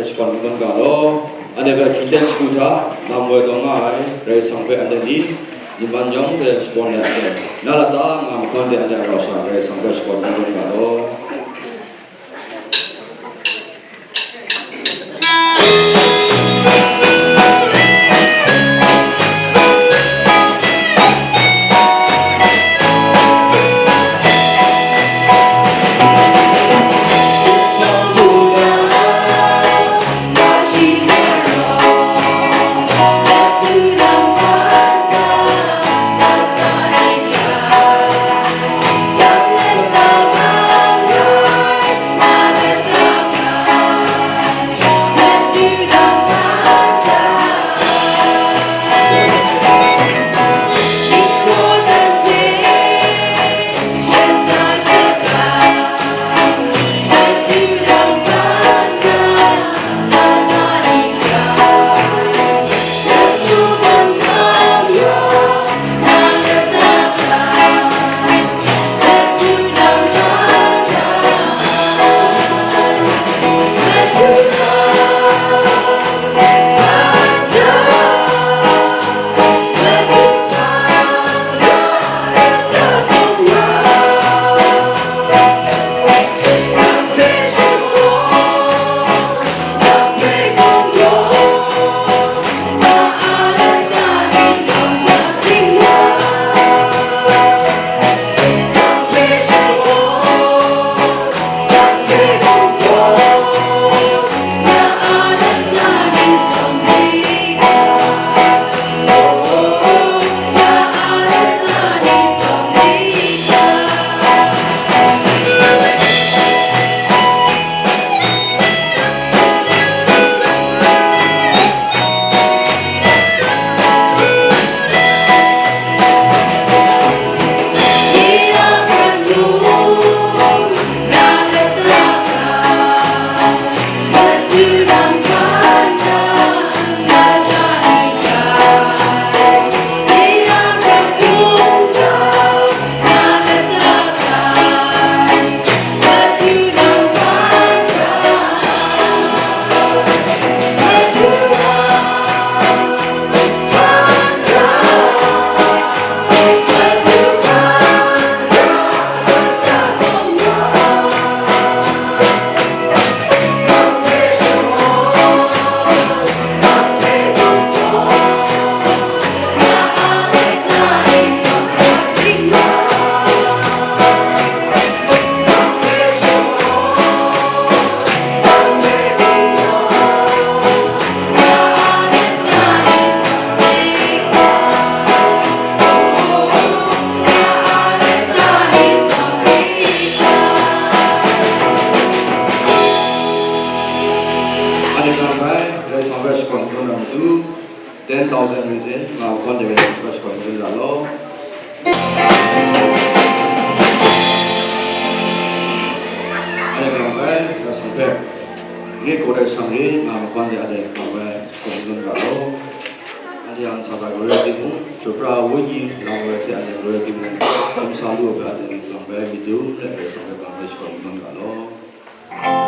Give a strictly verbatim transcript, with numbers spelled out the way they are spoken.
Shakawn n-gun ga law, anhte hpe hkying ten shagu hta, lam woi taw nga ai, Karai Kasang hpe anhte ni, nim man yawng hte shakawn ai anhte, na lata nga mahkawn de anhte a rau sha, Karai Kasang hpe shakawn n-gun ga law. Anhte lam bai, Karai Kasang hpe shakawn kau na matu, ten thousand reason, nga hkawn de Karai Kasang hpe shakawn kau na law. Anhte lam bai, Karai Kasang hpe, nge kau dai shang re, nga hkawn de anhte lam bai, shakawn kau na law. Anhte yang sa bai, Karai Kasang, Chopra Wenyi, lang bai hte anhte Karai Kasang, kamsa lu ai hpe anhte lam bai, myit dum let Karai Kasang hpe lam bai shakawn kau na law.